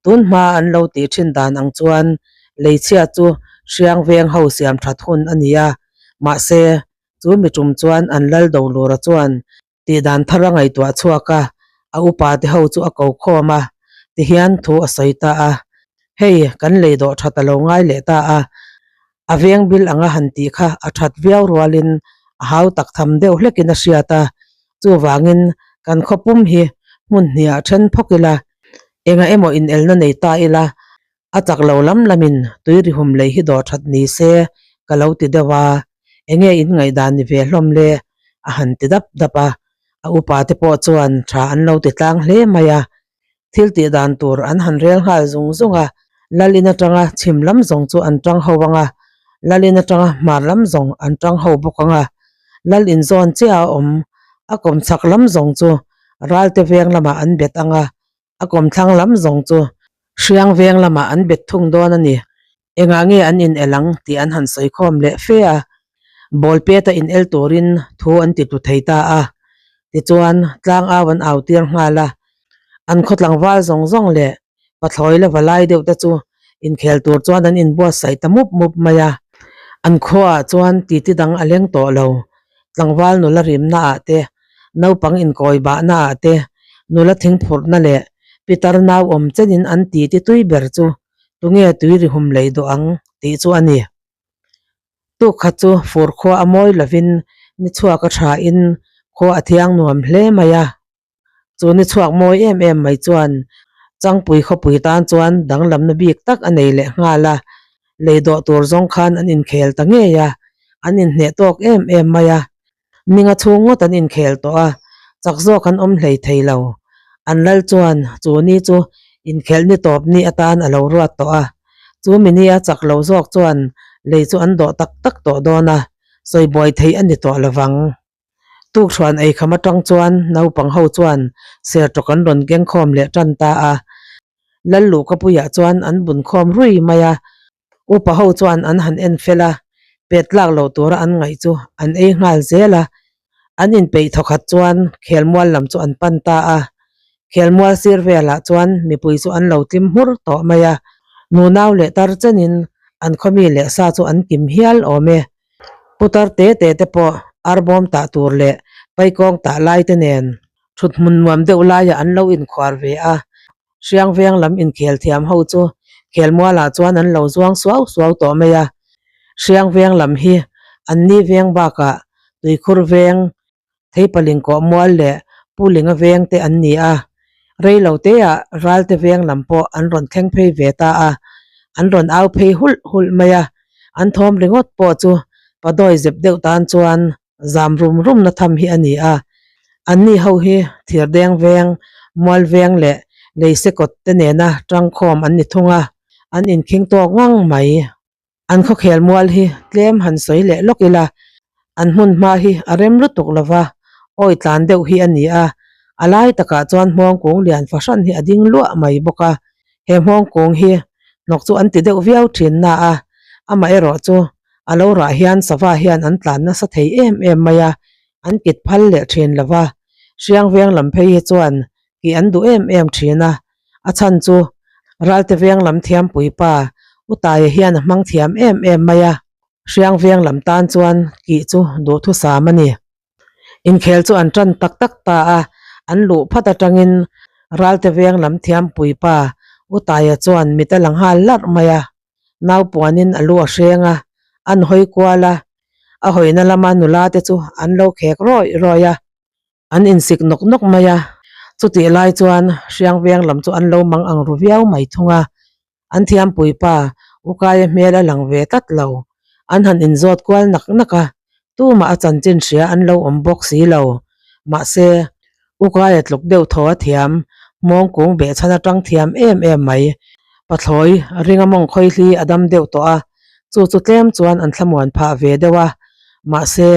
tun hma an lo tih thin dan ang chuan lei chhia chu hriang veng ho siam that hun a ni a, mahse chu mi tum chuan an lal do lura chuan tih dan thar a ngaihtuah chhuak a, a upa te ho chu a ko khawm a, tihian thu a sawi ta a, Hei, kan lei dawh that a lo ngai leh ta a, a veng bil anga han tih kha a that viau rualin a hau tak tham deuh hlekin a hriat a, chuvangin kan khaw pum hi hmun hniah then phawk ila, enga emaw inelna nei ta ila, A chak lo lam lamin tui rihum lei hi dawh that ni se ka lo ti deuh a, enge in ngaihdan ni ve hlawm le? a han ti dap dap a, a upa te pawh chuan tha an lo ti tlang hle mai a, thil tih dan tur an han rel nghal zung zung a, Lalin atanga chhim lam zawng chu an tang ho ang a, Lalin atanga hmar lam zawng an tang ho bawk ang a, Lal inzawn chiah a awm, a kawmchhak lam zawng chu Ralte veng lamah an bet ang a, A kawmthlang lam zawng chu Hriang veng lamah an bet thung dawn a ni. Engah nge an in el ang tih an han sawi khawm leh fe a. Ball pet a in el turin thu an ti tlu thei ta a. Tichuan, tlang au an au tir nghal a. An khaw tlangval zawng zawng leh pathlawi la va lai deuh te chu inkhel tur chuan an inbuatsaih ta mup mup mai a. An khuaah chuan titi dang a leng tawh lo. Tlangval nula rimna ah te Naupang inkawi bahna ah te, nula thingphurhna leh pitar nau awm chenin an ti ti tui ber chu tunge tui ri hum lei duh ang tih chu a ni. Tuk khat chu fur khua a mawi lovin ni chhuak a tha in khua a thiang nuam hle mai a. Chu ni chhuak mawi em em mai chuan Changpui khawpui tan chuan danglamna bik tak a nei leh nghal a, lei dawh tur zawng khan an inkhel ta ngei a, an inhneh tawk em em mai a. Ninga chhung ngawt an inkhel tawh a, chak zawk an awm hlei thei lo. An lal chuan chu ni chu inkhelh ni tawp ni atan a lo ruat tawh a. Chu mi nia chak lo zawk chuan lei chu an dawh tak tak tawh dawn a, sawi buai theih a ni tawh lo vang. Tukhruan eikham atang chuan naupang ho chuan sertawk an rawn keng khawm leh tan ta a. Lal luhkapuiah chuan an bun khawm rui mai a. Upa ho chuan an han en fel a, pet tlak lo tura an ngaih chu an ei nghal zel a. An inpeih thawkhat chuan khelmual lam chu an pan ta a. Khelmual sir velah chuan mipui chu an lo tlim hmur tawh mai a. Nunau leh tar chenin an khawmi leh sa chu an kim hial awm e. Putar te te te pawh arbawm tah tur leh paikawng tah lai te nen thut hmun nuam deuh laiah an lo inkhuar ve a. Hriang veng lam inkhel thiam ho chu khelmualah chuan an lo zuang suau suau tawh mai a. Hriang veng lam hi an ni veng bakah tuikhur veng, Theipaling kawh mual leh Pulinga veng te an ni a. Rei lo teah Ralte veng lam pawh an rawn thleng phei ve ta a. An rawn au phei hulh hulh mai a. An thawm ringawt pawh chu padawi zep deuh tan chuan zam rum rum na tham hi a ni a, anni ho hi thirdeng veng, mual veng leh leise kawt te nena tangkhawm an ni thung a, an inkhing tawk ngang mai. An khawkhel mual hi tlem han sawi leh lawk ila, an hmun hma hi a rem lutuk lova, awi tlan deuh hi a ni a, a lai takah chuan hmawngkung lian fahran hi a ding luah mai bawk a, he hmawngkung hi hnawk chu an ti deuh viau thin na a, amaherawh chu A lo rah hian sava hian an tlan nasa thei em em mai a, an kit phal leh thin lo va. Hriang veng lam phei hi chuan kih an duh em em thin a, a chhan chu Ralte veng lam thiampui pa U Taia hian a hmang thiam em em mai a, Hriang veng lam tan chuan kih chu duhthusam a ni. Inkhel chu an tan tak tak ta a, an luh phat atangin Ralte veng lam thiampui pa U Taia chuan mit a la nghal larh mai a. Nau puanin a lu a hreng a, an hawi kual a, a hawina lama nula te chu an lo khek rawih rawih a, an insik nawk nawk mai a. Chutih lai chuan Hriang veng lam chu an lo mang ang ru viau mai thung a, an thiampui pa Ukaia hmel a lang ve tlat lo. An han inzawt kual nak nak a, tumah a chanchin hria an lo awm bawk si lo. Mahse, Ukaia tluk deuh thaw a thiam, mawng kung behchhan atang thiam em em mai. Pathlawi ringa mawng khawihli a dam deuh tawh a, chu chu tlem chuan an thlamuan phah ve deuh a, mahse,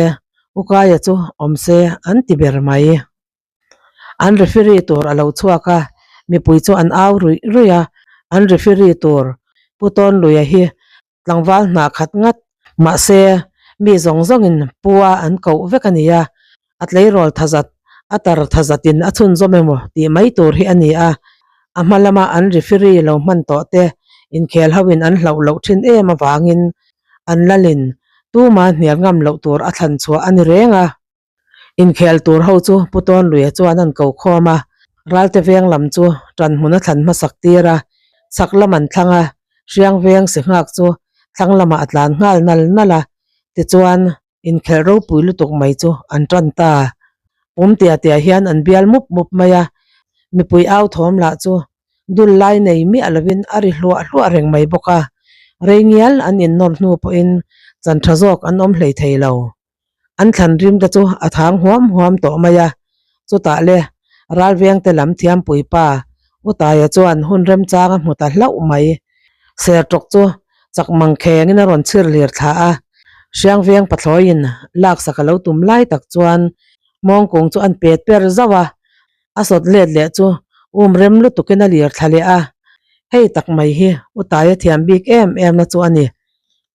Ukaia chu awm se an ti ber mai. An referee tur a lo chhuak a, mipui chu an au ruih ruih a, an referee tur Pu Tawnluia hi Tlangval hnah khat ngat, mahse mi zawng zawngin pu a an koh vek a ni a, a tleirawl thazat, a tar thazatin a chhunzawm emaw tih mai tur hi a ni a, a hma lama an referee lo hman tawh te inkhel hoin an hlauh loh thin em avangin an lalin tuma hnial ngam loh tur a thlan chhuah a ni reng a. Inkhel tur ho chu Pu Tawnluia chuan an ko khawm a, Ralte veng lam chu ṭan hmun a thlan hmasak tir a, chhak lam an thlang a, Hriang veng si nghak chu thlang lamah a tlan nghal nal nal a, tichuan inkhelh ropui lutuk mai chu an ṭan ta. Pum tia tia hian an bial mup mup mai a, mipui au thawm lah chu dul lai nei miah lovin a ri hluah hluah reng mai bawk a, rei ngial an innawr hnu pawhin chan ṭha zawk an awm hlei thei lo. An thlan rim te chu a thang huam huam tawh mai a, chutah le Ralvengte lam thiampui pa U Taia chuan hun remchang a hmu ta hlauh mai. Serṭawk chu chak mang khengin a rawn chhir lir thla a, Hriangveng pathlawiin laksak a lo tum lai tak chuan mawngkung chu an pet per zauh a, a sawt let leh chu um rem lutukin a lir thla leh a, hei tak mai hi U Taia thiam bik em em na chu a ni.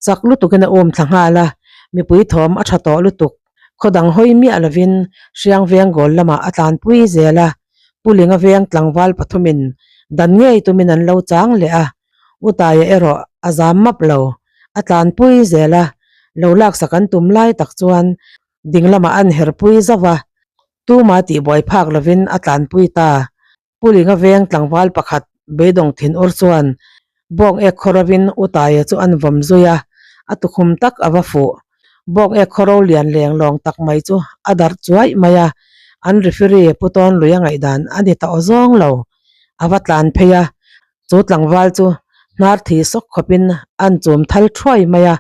Chak lutukin a um thla nghal a, mipui thawm a tha tawh lutuk. Khaw dang hawi miah lovin Hriang veng goal lamah a tlanpui zel a, Pu Linga veng tlangval pathumin dan ngei tumin an lo chang leh a, U Taia erawh a zam map lo, a tlanpui zel a, lo laksak an tum lai tak chuan ding lamah an herpui zauh a, tuma tihbuai phak lovin a tlanpui ta. Pu Linga veng tlangval pakhat beidawng thin ur chuan bawng ek khaw rovin U Taia chu an vawm zui a, a tukhum tak a va fuh. Bawng ek khaw ro lian leng lawng tak mai chu a darh chuaih mai a, an referee Pu Tawnlui a ngaihdan a ni ta aw zawng lo. A va tlan phei a, chu tlangval chu hnar thi sawk khawpin an chum thal thuai mai a,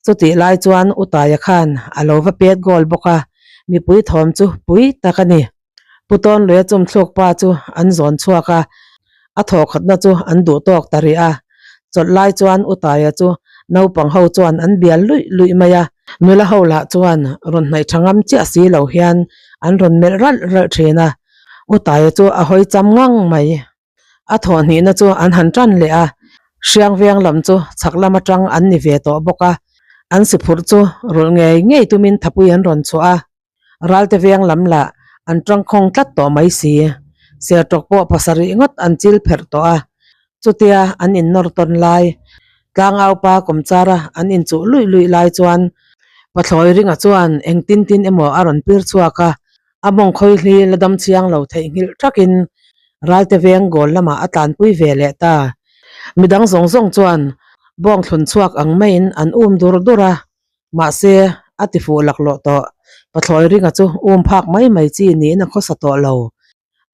chutih lai chuan U Taia khan a lo va pet goal bawk a, mipui thawm chu pui tak a ni. Pu Tawnluia chumthluk pa chu an zawn chhuak a, a thawhkhatna chu an duh tawk ta rih a. Chawlh lai chuan U Taia chu naupang ho chuan an bial luih luih mai a, nula ho lah chuan rawn hnaih tha ngam chiah si lo hian an rawn melh ralh ralh thin a, U Taia chu a hawi cham ngang mai. A thawhhnihna chu an han tan leh a, Hriang veng lam chu chhak lam atang an ni ve tawh bawk a, an si phurh chu rulh ngei ngei tumin thapui an rawn chhuah a. Ralte veng lam lah an tangkhawng tlat tawh mai si. Serṭawk pawh pasarih ngawt an chil pherh tawh a, chutia an innawr tawn lai, tlangaupa kawmchara an inchuh luih luih lai chuan Pathlawi ringa chuan engtin tin emaw a rawn pir chhuak a, a mawng khawihli la dam chiang lo theihnghilh thakin Ralte veng goal lamah a tlanpui ve leh ta. Midang zawng zawng chuan bawng thlun chhuak ang maiin an um dur dur a, Mahse, a ti fuh laklawh tawh. Pathlawi ringa chu um phak mai mai chi niin a khawsa tawh lo.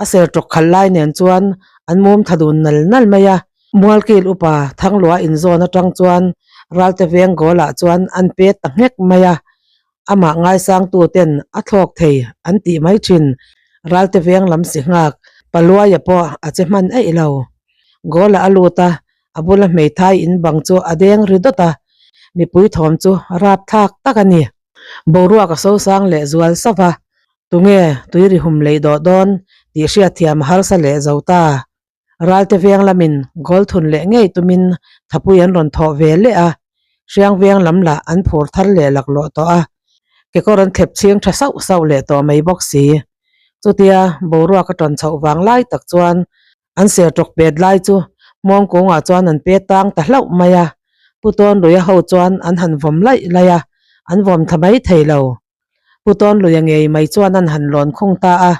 A ser tawk khalh lai nen chuan an mum tha dun nal nal mai a. Mualkil upa Thanglua inzawn atang chuan Ralte veng goal ah chuan an pet ta nghek mai a. Amah ngaisangtu ten a thlawk thei an tih mai thin. Ralte veng lam si nghak Paluaia pawh a che hman eih lo. Goal ah a lut a, A bula hmeithai in bang chu a deng ri dawt a, mipui thawm chu rap thlak tak a ni. Boruak a sosang leh zual sauh a, tunge tui ri hum lei dawh dawn tih hriatthiam a harsa leh zo ta. Ralte veng lamin goal thun leh ngei tumin thapui an rawn thawh ve leh a, Hriang veng lam lah an phur thar leh laklawh tawh a, kekawr an thlep chhing tha sauh sauh leh tawh mai bawk si. Chutia boruak a ṭan chhoh vang lai tak chuan an ser ṭawk pet lai chu hmawng kungah chuan an pe tang ta hlauh mai a. Pu Tawnluia ho chuan an han vawm laih laih a, an vawm thla mai thei lo. Pu Tawnluia ngei mai chuan an han lawn khung ta a,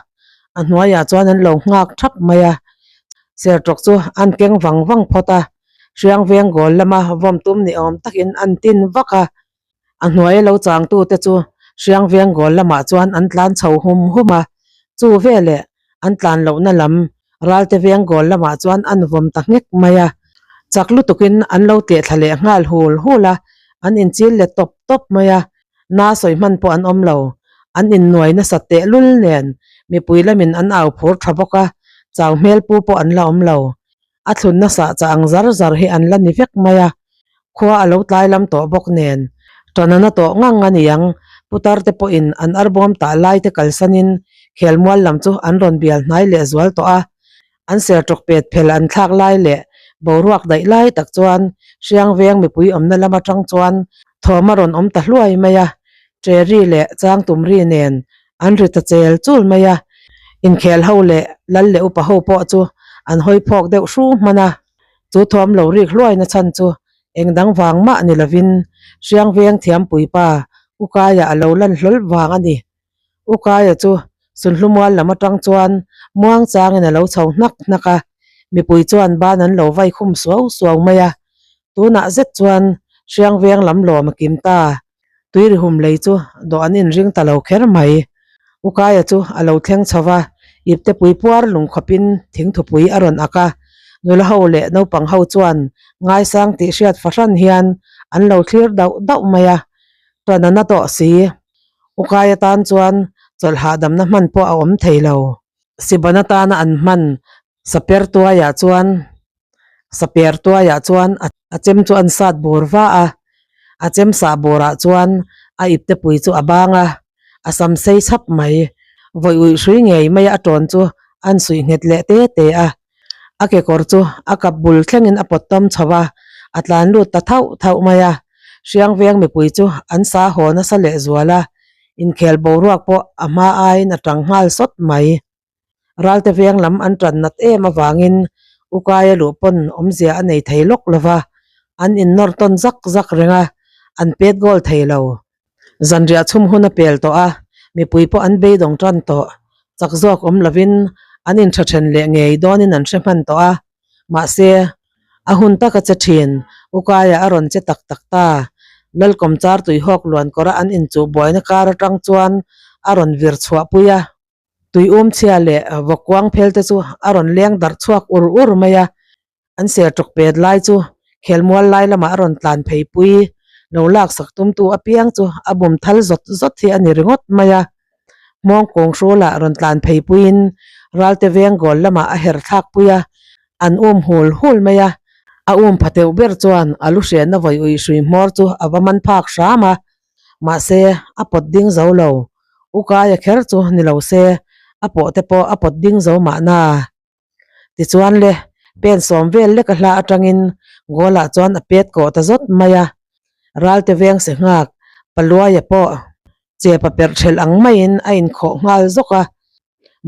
a hnuaiah chuan an lo nghak thap mai a. Ser ṭawk chu an keng vang vang phawt a, hriang veng goal lama vawm tum ni awm takin an tin vak a. A hnuaia lo changtute chu hriang veng goal lamah chuan an tlan chho hum hum a, chu veleh an tlan lohna lam ralte veng goal lamah chuan an vawm ta nghek mai a. Chak lutukin an lo tleh thla leh nghal hul hul a, an inchil let tawp tawp mai a, na sawi hman pawh an awm lo. An innuai nasa tehlul nen mipui lamin an au phur tha bawk a, chau hmel pu pawh an la awm lo. A thlun nasa chah ang zar zar hi an la ni vek mai a, khua a lo tlai lam tawh bawk nen ṭanana tawh ngang a ni ang. Putar te pawhin an arbawm tah lai te kalsanin khelmual lam chu an rawn bial hnai leh zual tawh a, an serṭawk pet phel an thlak lai leh boruak daih lai tak chuan hriang veng mipui awmna lam aṭang chuan thawm a rawn awm ta hluai mai a, ṭe ri leh chang tum ri nen an ri ta chel chul mai a, inkhel ho leh lal leh upa ho pawh chu an hawi phawk deuh hru hman a, chu thawm lo rik hluaina chhan chu eng dang vang mah ni lovin hriang veng thiampui pa Ukaia a lo lan hlawl vang a ni. Ukaia chu Sunhlumual lam atang chuan muang changin a lo chho hnak hnak a, mipui chuan ban an lo vai khum suau suau mai a, tunah zet chuan hriang veng lam lawm a kim ta. Tuirihum lei chu dawh an inring ta lo kher mai. Ukaia chu a lo thleng chho va, iptepui puar lung khawpin thingthupui a rawn ak a. Nula ho leh naupang ho chuan ngaisang tih hriat fahran hian an lo thlir dauh dauh mai a, ṭan a na tawh si. Ukaia tan chuan chawlh hahdamna hman pawh a awm thei lo. Siban atana an hman Saper tuaiah chuan Saper tuaiah chuan a chem chu an sat bur va a, a chem sah burah chuan a ipte pui chu a bang a, a sam sei chhap mai. Vawi uih hrui ngei mai a tawn chu an suih nghet leh te te a, a kekawr chu a kap bul thlengin a pawt tawm chho a, a tlan lut ta thauh thauh mai a. Hriang veng mipui chu an sa haw nasa lehzual a, inkhel boruak pawh a hma aiin a tang nghal sawt mai. Ralte veng lam an tan nat em avangin Ukaia luh pawn awmzia a nei thei lawk lo va, an innawr tawn zak zak reng a, an pet goal thei lo. Zanriah chhum hun a pel tawh a, mipui pawh an beidawng tan tawh. Chak zawk awm lovin an intha then leh ngei dawnin an hre hman tawh a, mahse a hun taka che thin Ukaia a rawn che tak tak ta. Lalkawm char tuihawk luan kawra an inchuh buaina kar atang chuan a rawn vir chhuahpui a. Tui um chhia leh vawk kuang phel te chu a rawn leng darh chhuak ur ur mai a, an ser tawk pet lai chu khelmual lai lamah a rawn tlan phei pui, lo lak sak tumtu apiang chu a bum thal zawt zawt hi a ni ringawt mai a. Hmawng kawng hrulah rawn tlan phei puiin Ralte veng goal lamah a her thlak pui a, an um hul hul mai a, a um pha teuh ber chuan a lu hrenna vawi ui hrui hmawr chu a va man phak hram a, Mahse, a pawt ding zo lo. Ukaia kher chu ni lo se, a pawh te pawh a pawt ding zo mahna. Tichuan le, pen sawm vel lek a hla atangin goal-ah chuan a pet kawh ta zawt mai a. Ralte veng se nghak, Paluaia pawh chepa perh thelh ang maiin a inkhawh nghal zawk a.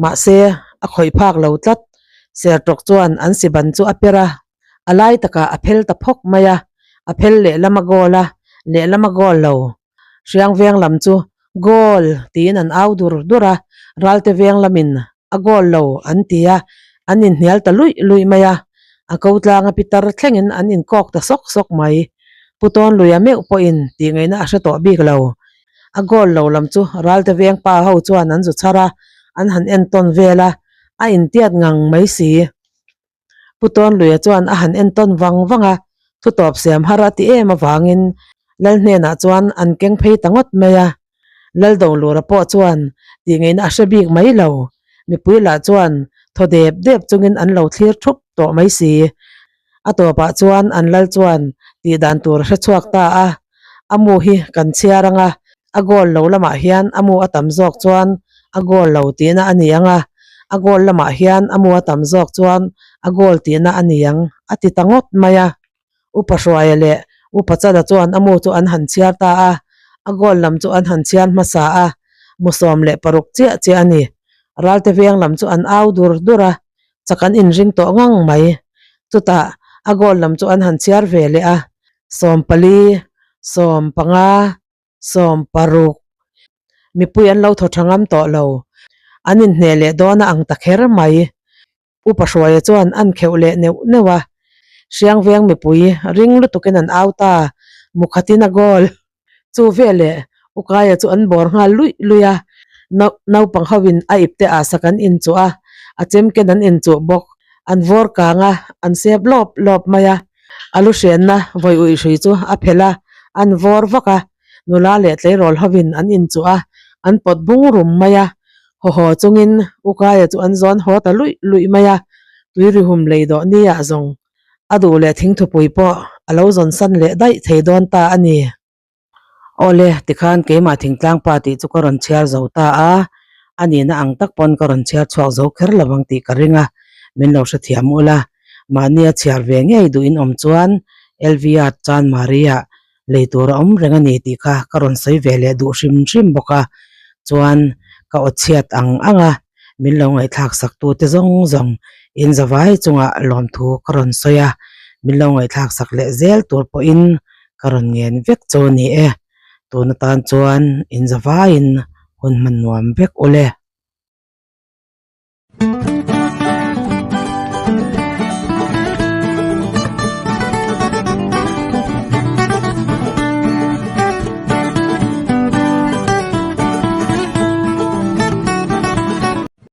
Mahse, a khawih phak lo tlat. Sertawk chuan an siban chu a per a, a lai takah a phel ta phawk mai a, a phel lehlam a goal a, lehlam a goal lo. Hriang veng lam chu Goal! tiin an au dur dur a, Ralte veng lamin a goal lo an ti a, an inhnial ta luih luih mai a, a ko tlanga pitar thlengin an inkawk ta sawk sawk mai. Pu Tawnluia meuh pawhin tih ngaihna a hre tawh bik lo. A goal lo lam chu Ralte veng pa ho chuan an zu chhar a, an han entawn vel a, a intiat ngang mai si. Pu Tawnluia chuan a han entawn vang vang a, thu tawp siam har a ti em avangin Lal hnenah chuan an keng phei ta ngawt mai a. Lal Dolura pawh chuan tih ngaihna a hre bik mai lo. Mipui lah chuan thaw dep dep chungin an lo thlir thup tawh mai si. A tawpah chuan an lal chuan tih dan tur a hre chhuak ta a, a mu hi kan chhiar ang a, a goal lo lamah hian a mu a tam zawk chuan a goal lo tihna a ni ang a, a goal lamah hian a mu a tam zawk chuan a goal tihna a ni ang a ti ta ngawt mai a. Upa Hruaia leh Upa Chala chuan a mu chu an han chhiar ta a, a goal lam chu an han chhiar hmasa a, mu 16 chiah chiah a ni. Ralte veng lam chu an au dur dur a, chak an inring tawh ngang mai. Chutah a goal lam chu an han chhiar ve leh a, 14, 15, 16, mipui an lo thaw tha ngam tawh lo. An inhneh leh dawn a ang ta kher mai. Upa Hruaia chuan an kheuh leh neuh neuh a, Hriang veng mipui ring lutukin an au ta, mukhatin a goal. Chu veleh Ukaia chu an bawr nghal luih luih a, naupang hoin a ipte ah sak an inchuh a, a chemken an inchuh bawk. An vawr kang a, an sep lawp lawp mai a, a lu hrenna vawi uih hrui chu a phelh a, an vawr vak a, nula leh tleirawl hoin an inchuh a, an pawt bung rum mai a, Haw haw chungin Ukaia chu an zawn haw ta luih luih mai a, tuirihum lei dawh ni ah zawng a duh leh thingthupui pawh a lo zawn san leh daih thei dawn ta a ni. Awle, tikhan keimah thingtlang pa tih chu ka rawn chhiar zo ta a, a nihna ang tak pawn ka rawn chhiar chhuak zo kher lo ang tih ka ring a, min lo hrethiam ula, mahni a chhiar ve ngei duh in awm chuan LVR Chanmari ah lei tur a awm reng a ni tih kha ka rawn sawi ve leh duh hrim hrim bawk a, chuan ka aw chhiat ang ang a, min lo ngaihthlak sak tu te zawng zawng in zavai chungah lawmthu ka rawn sawi a, min lo ngaihthlak sak leh zel tur pawhin ka rawn ngen vek chu a ni e, tun atan chuan in zavaiin hun hman nuam vek ule.